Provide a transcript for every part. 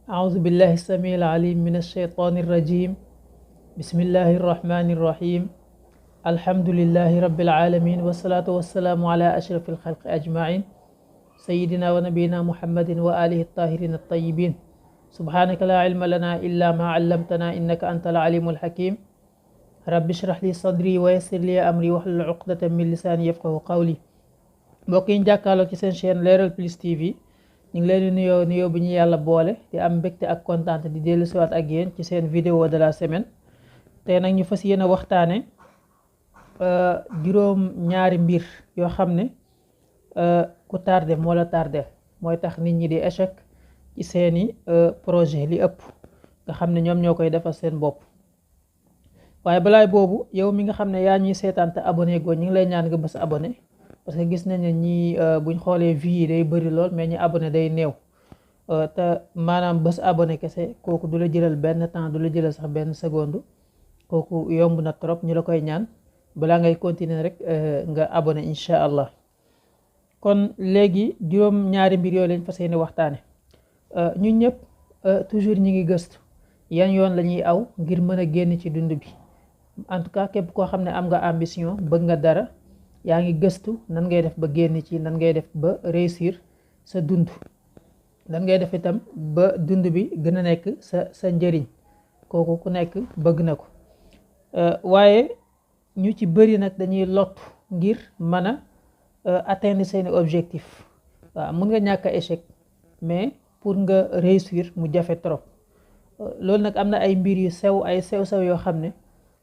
أعوذ بالله السميع العليم من الشيطان الرجيم. بسم الله الرحمن الرحيم. الحمد لله رب العالمين، والصلاة والسلام على أشرف الخلق أجمعين، سيدنا ونبينا محمد وآله الطاهرين الطيبين. سبحانك لا علم لنا إلا ما علمتنا إنك أنت العليم الحكيم. رب اشرح لي صدري ويسر لي أمري واحلل عقدة من لساني يفقهوا قولي. mbokk yi ñu jàkkaarloo ci seen chaîne Leral Plus TV, ñu ngi leen di nuyoo bi ñu yàlla boole di am mbégte ak kontaan di dellu siwaat ak yéen ci seen vidéo de la semaine. tey nag ñu fas yéene waxtaane juróom ñaari mbir yoo xam ne ku tardé moo la tardé mooy tax nit ñi di échec ci seeni projet li ëpp nga xam ne ñoom ñoo koy defal seen bopp. waaye balaay boobu yow mi nga xam ne yaa ñuy seetaan te abonné goo ñu ngi lay ñaan nga bës abonné, parce que gis nañ ne ñi buñ xoolee vues yi day bëri lool mais ñi abonné day néew. te maanaam bës abonné kese kooku du la jëlal benn temps, du la jëlal sax benn seconde. kooku yomb na trop, ñu la koy ñaan balaa ngay continuer rek nga abonné incha allah. kon léegi juróom ñaari mbir yooyu lañ fas yéene waxtaane. ñun ñëpp toujours ñi ngi gëstu yan yoon la ñuy aw ngir mën a génn ci dund bi. en tout cas képp koo xam ne am nga ambition, bëgg nga dara, yaa ngi gëstu nan ngay def ba génn ci, nan ngay def ba réussir sa dund, nan ngay def itam ba dund bi gën a nekk sa njëriñ. kooku ku nekk bëgg na ko. waaye ñu ci bëri nag dañuy lott ngir mën a atteindre seeni objectif. waaw mun nga ñàkk a échec, mais pour nga réussir mu jafe trop. loolu nag am na ay mbir yu sew, ay sew-sew yoo xam ne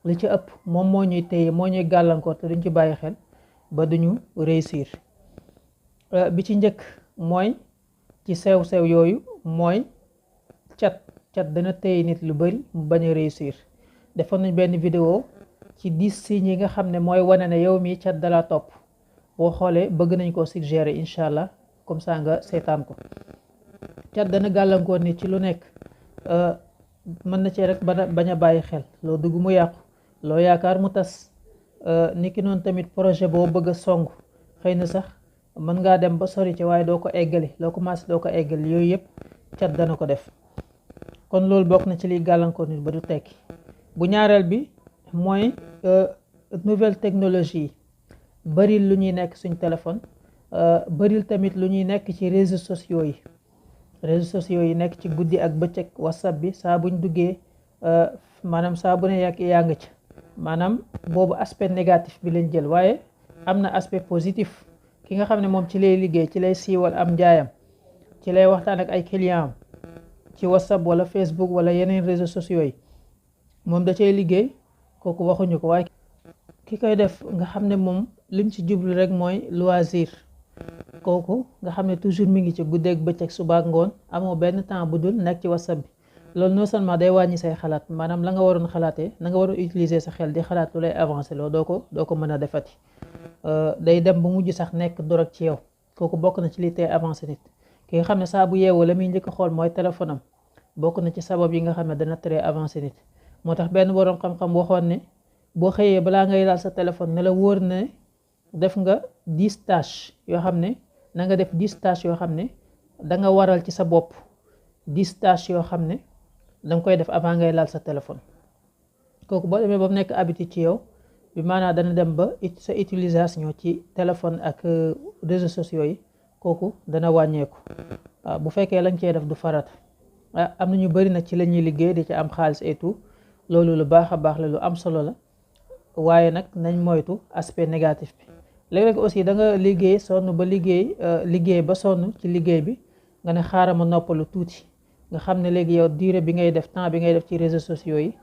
li ci ëpp moom moo ñuy téye, moo ñuy gàllankoor te duñ ci bàyyi xel ba duñu réussir. bi ci njëkk mooy ci sew-sew yooyu mooy cat dana téye nit lu bari mu bañ a réussir. defoon nañ benn vidéo ci 10 signes yi nga xam ne mooy wane ne yow mii cat dala topp. boo xoolee bëgg nañ koo suggérer incha allah, comme ça nga seetaan ko. cat dana gàllankoor nit ci lu nekk. mën na cee rek bañ a bàyyi xel, loo dugg mu yàqu, loo yaakaar mu tas. niki noonu tamit projet boo bëgg a song, xëy na sax mën ngaa dem ba sori ci waaye doo ko eggali, loo commencé doo ko eggali. yooyu yëpp cat dana ko def. kon loolu bokk na ci liy gàllankoor nit ba du tekki. bu ñaareel bi mooy nouvelle technologie yi. baril lu ñuy nekk suñ téléphone, baril tamit lu ñuy nekk ci réseaux sociaux yi. réseaux sociaux yi nekk ci guddi ak bëccëg. whatsapp bi saa buñ duggee maanaam saa bu ne yaa nga ci. maanaam boobu aspect négatif bi lañ jël, waaye am na aspect positif. ki nga xam ne moom ci lay liggéey, ci lay siiwal am njaayam, ci lay waxtaan ak ay client am ci whatsapp wala facebook wala yeneen réseaux sociaux yi, moom da cay liggéey, kooku waxuñu ko. waaye ki koy def nga xam ne moom lim ci jublu rek mooy loisir, kooku nga xam ne toujours mi ngi ci guddeeg bëccëg suba ak ngoon, amoo benn temps bu dul nekk ci whatsapp bi. loolu non seulement day wàññi say xalaat, maanaam la nga waroon xalaatee, na nga waroon utiliser sa xel di xalaat lu lay avancer loo doo ko mën a defati. day dem ba mujj sax nekk dorog ci yow. kooku bokk na ci li tey avancer nit. ki nga xam ne saa bu yeewoo la muy njëkk a xool mooy téléphone am, bokk na ci sabab yi nga xam ne dana tere avancer nit. moo tax benn boroom xam-xam waxoon ne boo xëyee balaa ngay laal sa téléphone ne la wóor ne def nga 10 tâches yoo xam ne na nga def 10 tâches yoo xam ne da nga waral ci sa bopp 10 tâches yoo xam ne danga koy def avant ngay laal sa téléphone. kooku boo demee ba mu nekk habitude ci yow, bi maanaam dana dem ba sa utilisation ci téléphone ak réseaux sociaux yi, kooku dana wàññeeku. waaw bu fekkee lañ cee def du farata. am na ñu bari nag ci la ñuy liggéey di ci am xaalis et tout, loolu lu baax a baax la, lu am solo la. waaye nag nañ moytu aspect négatif bi. léeg-léeg aussi da nga liggéey sonn ba liggéey ba sonn ci liggéey bi, nga ne xaaral ma noppalu tuuti. nga xam ne léegi yow durée bi ngay def, temps bi ngay def ci réseaux sociaux yi,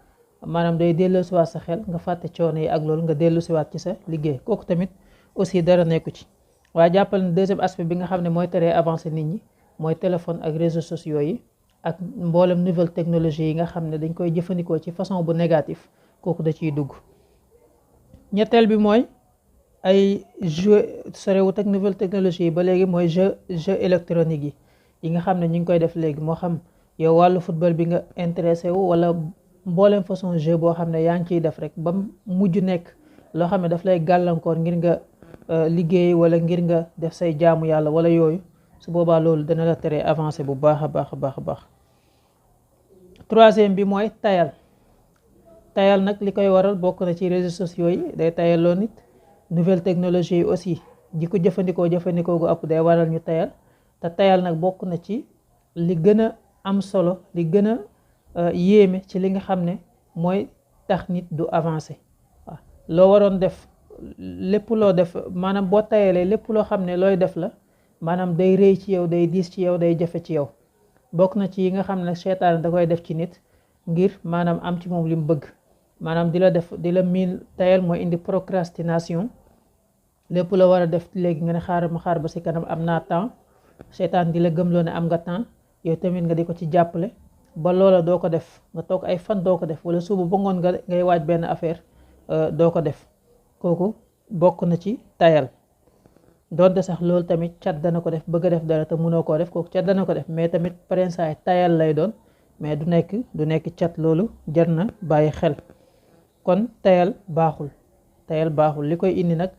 maanaam day delloosiwaat sa xel, nga fàtte coono yi ak loolu, nga delloosiwaat ci sa liggéey. kooku tamit aussi dara nekku ci. waaye jàppal ne deuxième aspect bi nga xam ne mooy teree avancer nit ñi mooy téléphone ak réseaux sociaux yi ak mboolem nouvelle technologie yi nga xam ne dañ koy jëfandikoo ci façon bu négatif. kooku da ciy dugg. ñetteel bi mooy ay jeu sorewut ak nouvelle technologie yi ba léegi, mooy jeu électronique yi nga xam ne ñu ngi koy def léegi. moo xam yow wàllu football bi nga intéressé wu, wala mboolem façon jeu boo xam ne yaa ngi ciy def rek ba mujj nekk loo xam ne daf lay gàllankoor ngir nga liggéey wala ngir nga def say jaamu yàlla wala yooyu. su boobaa loolu dana la tere avancer bu baax a baax a baax a baax. troisième bi mooy tayal nag li koy waral bokk na ci réseaux sociaux yi day tayalloo nit. Nouvelle technologie yi aussi di ko jëfandikoo gu ëpp day waral ñu tayal te tayal nag bokk na ci li gën a am solo li gën a yéeme ci li nga xam ne mooy tax nit du avancer waaw loo waroon def lépp loo def maanaam boo tayalee lépp loo xam ne looy def la maanaam day rëy ci yow day diis ci yow day jafe ci yow bokk na ci yi nga xam ne seytaane da koy def ci nit ngir maanaam am ci moom li mu bëgg maanaam di la miin tayal mooy indi procrastination lépp la war a def léegi nga ne xaaral ma xaar ba si kanam am naa temps seytaan di la gëmloo ne am nga temps yow tamit nga di ko ci jàppale ba loola doo ko def nga toog ay fan doo ko def wala suba ba ngoon nga ngay waaj benn affaire doo ko def kooku bokk na ci tayal doonte sax loolu tamit cat dana ko def bëgg a def dara te mënoo koo def kooku cat dana ko def mais tamit parensaay tayal lay doon mais du nekk cat loolu jar na bàyyi xel kon tayal baaxul li koy indi nag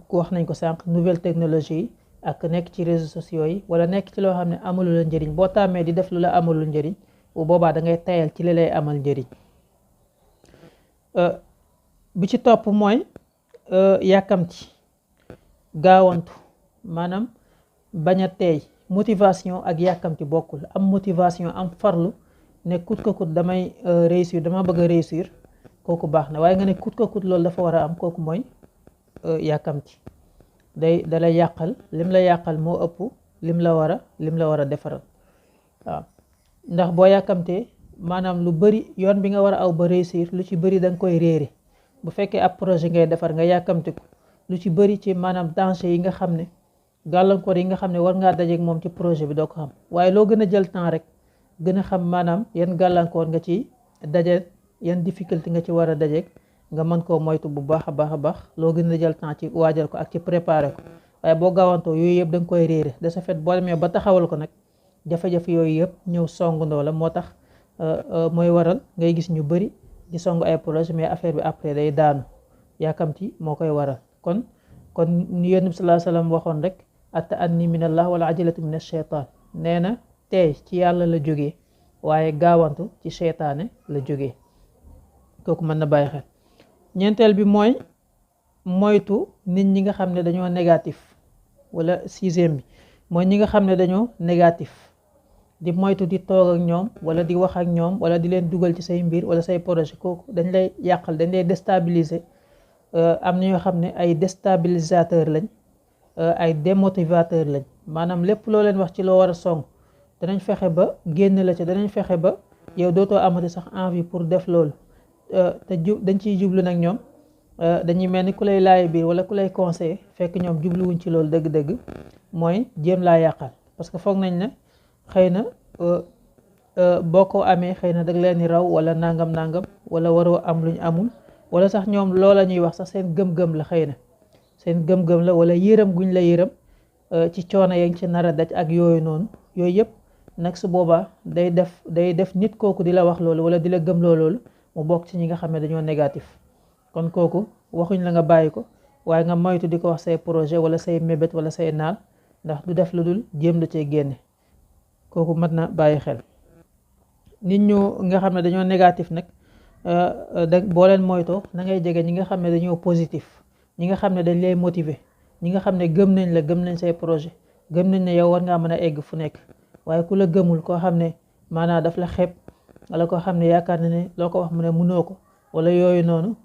ku wax nañ ko sànq nouvelle technologie yi ak nekk ci réseaux sociaux yi wala nekk ci loo xam ne amalu la njëriñ boo tàmmee di def lu la amalul njëriñ bu boobaa da ngay tayal ci li lay amal njëriñ bi ci topp mooy yàkkamti gaawantu maanaam bañ a teey motivation ak yàkkamti bokkul am motivation am farlu ne kut ko kut damay réussir dama bëgg a réussir kooku baax na waaye nga ne kut ko kut loolu dafa war a am kooku mooy yàkkamti dalay yàqal lim la yàqal moo ëpp lim la war a defaral waaw ndax boo yàkkamtee maanaam lu bari yoon bi nga war a aw ba réussir lu ci bari da nga koy réere bu fekkee ab projet ngay defar nga yàkkamti ko lu ci bari ci maanaam danger yi nga xam ne gàllankoor yi nga xam ne war ngaa dajeek moom ci projet bi doo ko xam waaye loo gën a jël temps rek gën a xam maanaam yan gàllankoor nga ci daje yan difficulté nga ci war a dajeek nga mën koo moytu bu baax a baax loo gën a jël temps ci waajal ko ak ci préparer ko waaye boo gaawantoo yooyu yëpp da nga koy réere de ce fait boo demee ba taxawal ko nag jafe-jafe yooyu yëpp ñëw songandoo la moo tax mooy waral ngay gis ñu bari di song ay projet mais affaire bi après day daanu yàkkamti moo koy waral kon Yonent bi sallallahu alayhi wasallam waxoon rek at-ta'anni min Allah wala ajalatu min ash-shaytan nee na tey ci yàlla la jógee waaye gaawantu ci seytaane la jógee kooku mën na bàyyi xel ñeenteel bi mooy moytu nit ñi nga xam ne dañoo négatif wala sixième bi mooy ñi nga xam ne dañoo négatif di moytu di toog ak ñoom wala di wax ak ñoom wala di leen dugal ci say mbir wala say projet kooku dañ lay yàqal dañ lay déstabiliser am na ñoo xam ne ay déstabilisateur lañ ay démotivateur lañ maanaam lépp loo leen wax ci loo war a song danañ fexe ba génn la ca danañ fexe ba yow dootoo amati sax envie pour def loolu te dañ ciy jublu nag ñoom dañuy mel ni ku lay laay biir wala ku lay conseiller fekk ñoom jubluwuñ ci loolu dëgg-dëgg mooy jéem laa yàqal parce que foog nañ ne xëy na boo ko amee xëy na dag leen di raw wala nangam wala waroo am luñ amul wala sax ñoom loola ñuy wax sax seen gëm-gëm la xëy na seen gëm-gëm la wala yërëm guñ la yërëm ci coono yañ ci nar a daj ak yooyu noonu yooyu yëpp nag su boobaa day def nit kooku di la wax loolu wala di la gëmloo loolu mu bokk ci ñi nga xam ne dañoo négatif kon kooku waxuñ la nga bàyyi ko waaye nga moytu di ko wax say projet wala say mébét wala say naal ndax du def lu dul jéem la cee génne kooku mat na bàyyi xel nit ñu nga xam ne dañoo négatif nag boo leen moytoo na ngay jege ñi nga xam ne dañoo positif ñi nga xam ne dañ lay motiver ñi nga xam ne gëm nañ say projet gëm nañ ne yow war ngaa mën a egg fu nekk waaye ku la gëmul koo xam ne maanaam daf la xeeb wala koo xam ne yaakaar na ne loo ko wax mu ne mënoo ko wala yooyu noonu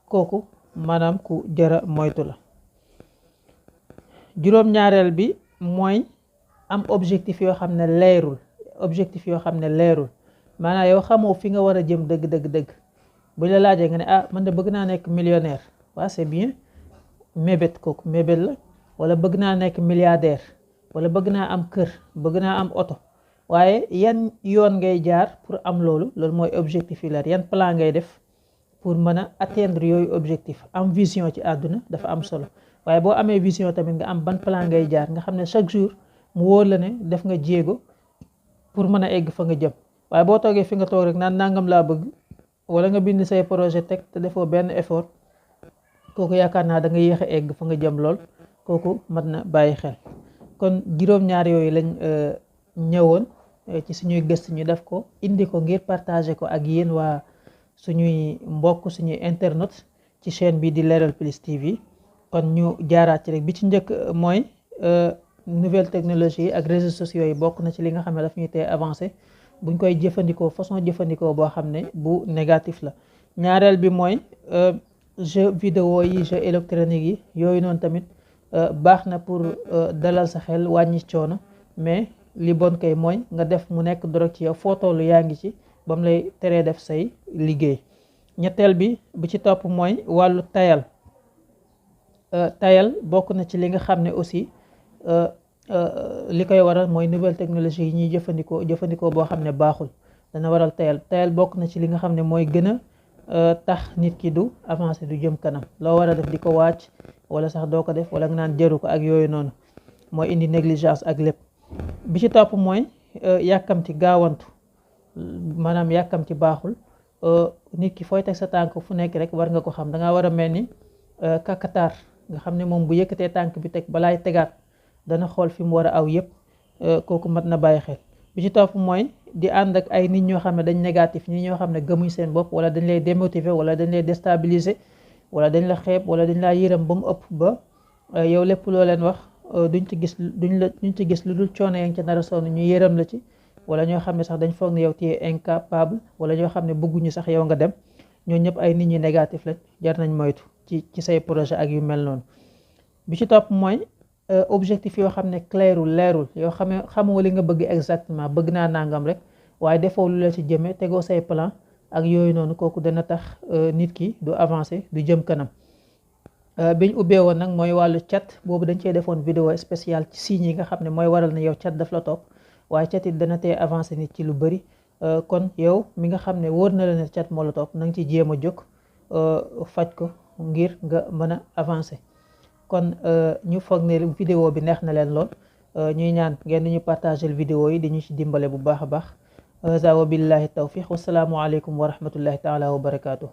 kooku maanaam ku jara moytu la juróom-ñaareel bi mooy am objectif yoo xam ne leerul maanaam yow xamoo fi nga war a jëm dëgg bu la laajee nga ne man de bëgg naa nekk millionnaire waaw c'est bien mébét kooku mébét la wala bëgg naa nekk milliardaire wala bëgg naa am kër bëgg naa am oto waaye yan yoon ngay jaar pour am loolu mooy objectif yi leer yan plan ngay def pour mën a atteindre yooyu objectif am vision ci àdduna dafa am solo waaye boo amee vision tamit nga am ban plan ngay jaar nga xam ne chaque jour mu wóor la ne def nga jéego pour mën a egg fa nga jëm waaye boo toogee fi nga toog rek naan nangam laa bëgg wala nga bind say projet teg te defoo benn effort kooku yaakaar naa da nga yéex a egg fa nga jëm lool kooku mat na bàyyi xel kon juróom-ñaar yooyu lañ ñëwoon ci suñuy gëstu ñu def ko indi ko ngir partager ko ak yéen waa suñuy mbokk suñuy internet ci chaîne bi di Leral Plus TV. kon ñu jaaraat ci rek bi ci njëkk mooy nouvelle technologie ak réseaux sociaux yi bokk na ci li nga xam ne daf ñuy tee avancé buñ koy jëfandikoo façon jëfandikoo boo xam ne bu négatif la. ñaareel bi mooy jeu vidéo yi jeu électronique yi yooyu noonu tamit baax na pour dalal sa xel wàññi coono, mais li bon kay mooy nga def mu nekk drogue ci yow foo tollu yaa ngi ci ba mu lay teree def say liggéey. ñetteel bi bu ci topp mooy wàllu tayal. Tayal bokk na ci li nga xam ne aussi li koy waral mooy nouvelle technologie yi ñuy jëfandikoo boo xam ne baaxul dana waral tayal bokk na ci li nga xam ne mooy gën a tax nit ki du avancer du jëm kanam. loo war a def di ko wàcc wala sax doo ko def wala nga naan jëru ko ak yooyu noonu mooy indi négligence ak lépp. bi ci topp mooy yàkkamti gaawantu, maanaam yàkkamti baaxul. Nit ki fooy teg sa tànk fu nekk rek war nga ko xam, dangaa war a mel ni kakataar nga xam ne moom bu yëkkatee tànk bi teg balaay tegaat dana xool fi mu war a aw yëpp. Kooku mat na bàyyi xel. bi ci topp mooy di ànd ak ay nit ñoo xam ne dañ négatif, ñi ñoo xam ne gëmuñ seen bopp wala dañ lay démotiver wala dañ lay déstabiliser wala dañ la xeeb wala dañ laa yërëm ba mu ëpp ba yow lépp loo leen wax duñ ci gis lu dul coono yaa ngi ca nar a sonn ñu yërëm la ci, wala ñoo xam ne sax dañ foog ne yow tu es incapable wala ñoo xam ne bëgguñu sax yow nga dem. ñoo ñëpp ay nit ñi négatif lañ, jar nañ moytu ci say projet ak yu mel noonu. bi ci topp mooy objectif yoo xam ne leerul yoo xamoo li nga bëgg exactement, bëgg naa nangam rek waaye defoo lu la ci jëmee tegoo say plan ak yooyu noonu. kooku dana tax nit ki du avancer du jëm kanam. biñ ubbee woon nag mooy wàllu chat, boobu dañ cee defoon vidéo spéciale ci signes yi nga xam ne mooy waral na yow chat daf la topp, waaye chat it dana tee avancer nit ci lu bëri. kon yow mi nga xam ne wóor na la ne chat moo la topp na nga ci jéem a jóg faj ko ngir nga mën a avancer. kon ñu foog ne vidéo bi neex na leen lool, ñuy ñaan ngeen ñu partager vidéo yi di ñu ci dimbale bu baax a baax. Wa billahi tawfiq, wasalaamu aleykum wa rahmatullahi taala wa barakaatu.